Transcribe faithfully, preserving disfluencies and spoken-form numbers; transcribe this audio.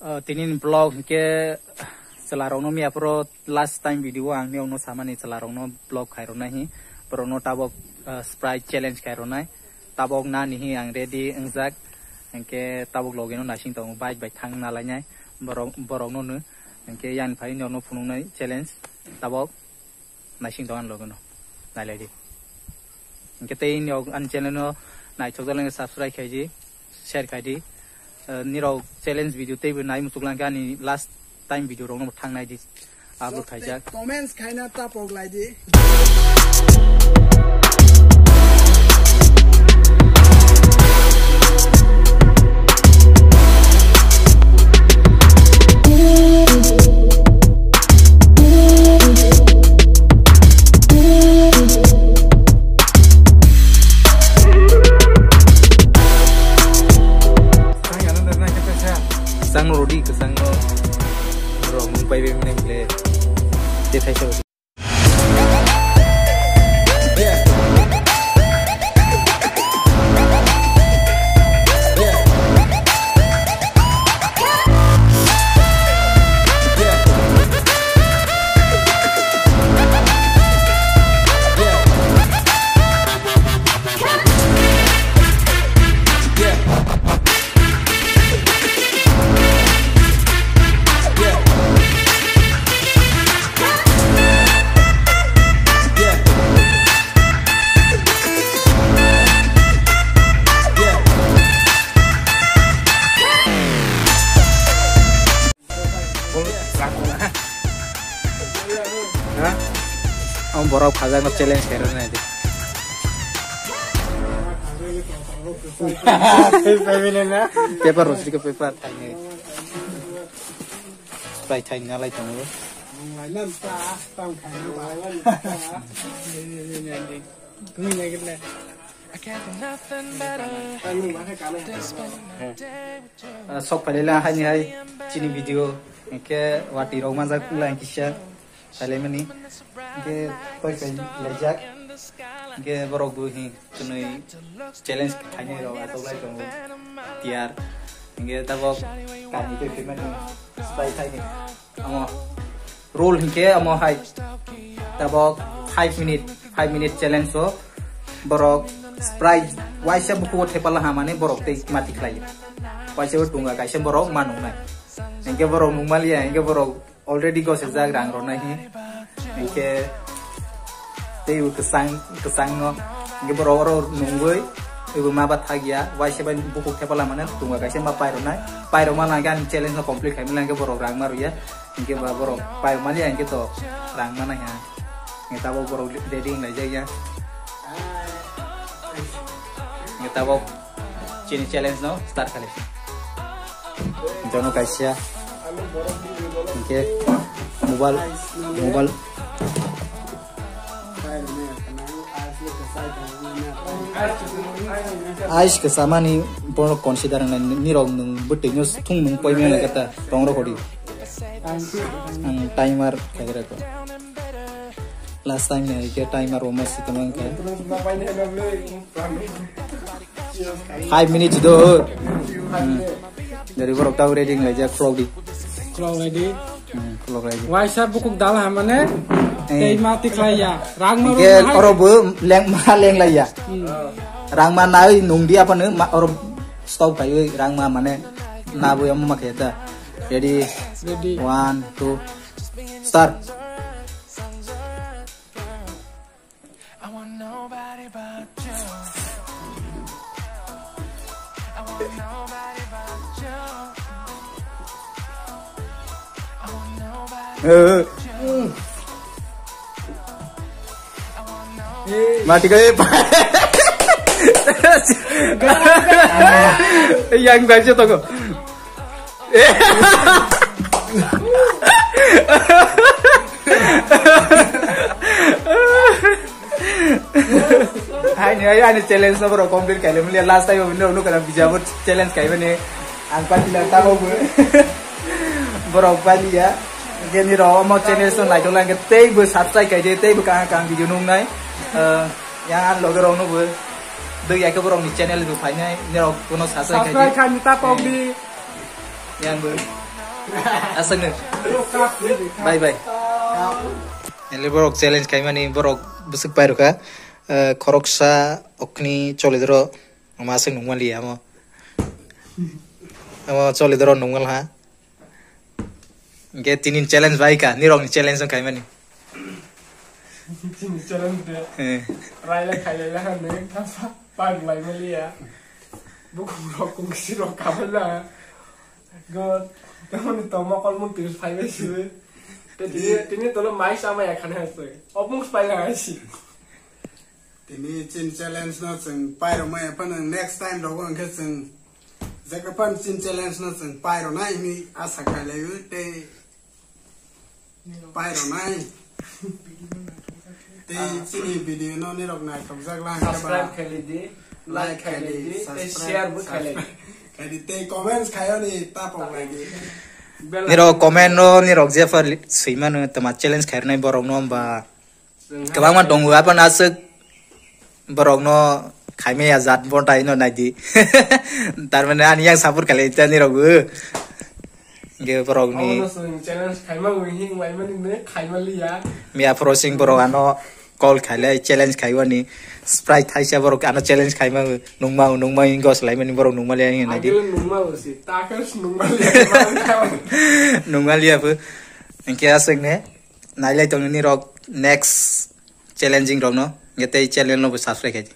Ah, tini ni vlog hinkhe chwla rokno miya phoro last time video o ang niyokno samani chwla rokno vlog khai rwnai hi, borokno tabok, ah, Sprite challenge khai rwnai, tabok nani hi ang ready wngjak, hinkhe tabok logi no naising tongo, bike bai thang nalainai borok, borokno no, hinkhe yang phai niyokno phunuknai challenge tabok. Naising tong ani logi no. Nailai di. Hinkhe tei niyok ani channel no naithok jala hinkhe subscribe khai di, share khai di. Eh, nirok challenge video teibo nai muchuk lang khe ani last time video rok no thang nai di. Upload khaijak. Comments khaina tapok lai di. Kwchangno rwdi, kwchangno. Bro, mung pai bai mwnai bwle. Tei thaisa rwdi. Ha? Ang borok khajakno challenge khairok nai di. Paper rosri ke paper thaini. Try thaini nalai tongo. Ah, sok phailai la haini hai chini video. Hinkhe watwi rok manjak lang kisa. Phailai mani. Hinkhe koi phai laijak. Hinkhe borok bo hi chwnwi challenge khainai rok atok lai tongo. Tiyar. Hinkhe tabok kami tei phaimani. Sprite thaini. Amo rule hinkhe amo hai tabok five minute, five minute challenge o borok Sprite waisa bukugo thepala hamani borok tei mati khlai. Waisa bo tunga kaisa borok ma nungnai. Hinkhe borok nungmaliya, hinkhe borok already gosajak rang rwnai hi. Hinkhe teibo kwchang, kwchangno. Hinkhe borok oro nungwi, teibo ma ba thakya, waisa bai bukhuk thepala mane tunga kaisa ma pairoknai. Pairokma langkhe ani challenge no complete khaimani langkhe borok rang ma rwya. Hinkhe ba borok pairokmaliya hinkhe to rang ma naiha. Hinkhe tabok borok ready wnglaijak ya. Hinkhe tabok chini challenge no start khalai. Jono kaisa. Hinkhe mobile, mobile. Ice kwchamani borok consider nai nirok nwng bwtwi no thung nwng poi maya kata tongrok hodi. Ang timer khagra ko. Last time ni ke timer o mas itu nang khe. Five minutes do. Hmm. Dari borok tau ready ngai ja clock di. Clock ready. Hmm, clock ready. Waisa bukuk dal hamane. Eh. Tei ma tikhlai ya. Rang ma ke rung oro bo leng ma leng lai ya. Hmm. Rang ma nai nung di apa ne ma oro stop kai rang ma mane na bo yam ma khe ta. Ready. Ready. One, two, start. I want nobody but you. I want nobody but you. I want nobody Eh. but you. Mati kaya pa. Yang baca toko. Hai ni, hai ani challenge no borok complete kailaimani last time no no kana bijabo challenge kaimani ang pati lang tamo bo borok bali ya geni ro mo channel so naitolangke tei bo subscribe kaide tei bo kang kang video nungnai. Eh, yang an loge rok no bo doi ya ke borok ni channel bo phainai ni rok kono subscribe kai Subscribe di. Khaini ta pok di. Yang bo. Aswk no. Bye bye. Ele borok challenge khaimani borok bwswk pairokha. Eh, khoroksa okni cholidoro ama aswk nungmaliya amo. Amo cholidoro nungmalha. Ge tinin challenge bai ka, nirokni challenge no khaimani. Chini challenge de. Eh. Raila khailai la ne thasa pag lai maliya. Bukhum rok kung si rok kabala. Go, tamoni to mokol mun tir phai bai si. Te tini, tini tolo mai sama ya khana hasoi. Opung spai la si. Tini chin challenge no chwng pairok maya phano next time rogo hwnkhe chwng jekaphan chin challenge no chwng pairok nai hwnwi asa khlailaio tei pairok nai. Tei chini video no nirok naithokjak lang khe ba subscribe khailai di, like like khailai khailai di, di, tei subscribe, share bo khailai di. Subscribe khailai di, tei comments khaiyoni tapok lai di. Bell nirok icon comment no nirok jephar swimano tama challenge khairnai borok no hwnba. Kwbangma tongo, aphano aswk borokno khaimaya jat botaino naidi. Tarmane ani yang support khalai tani rokbo. Ge borokni abono chwng challenge khaima wi hing laimani ne khaima liya. Miya phoro sing borok ano call khailai challenge khaiwani. Sprite thaisa borok ano challenge khaima wi nungma nungma hing gos laimani borok nungma liya hing naidi. Agil nungma usi, takes nungma liya. Nungma liya bo. Hingke aswk ne. Nailai tong nini rok next challenging rok no, nge tei channel no bo subscribe khai di.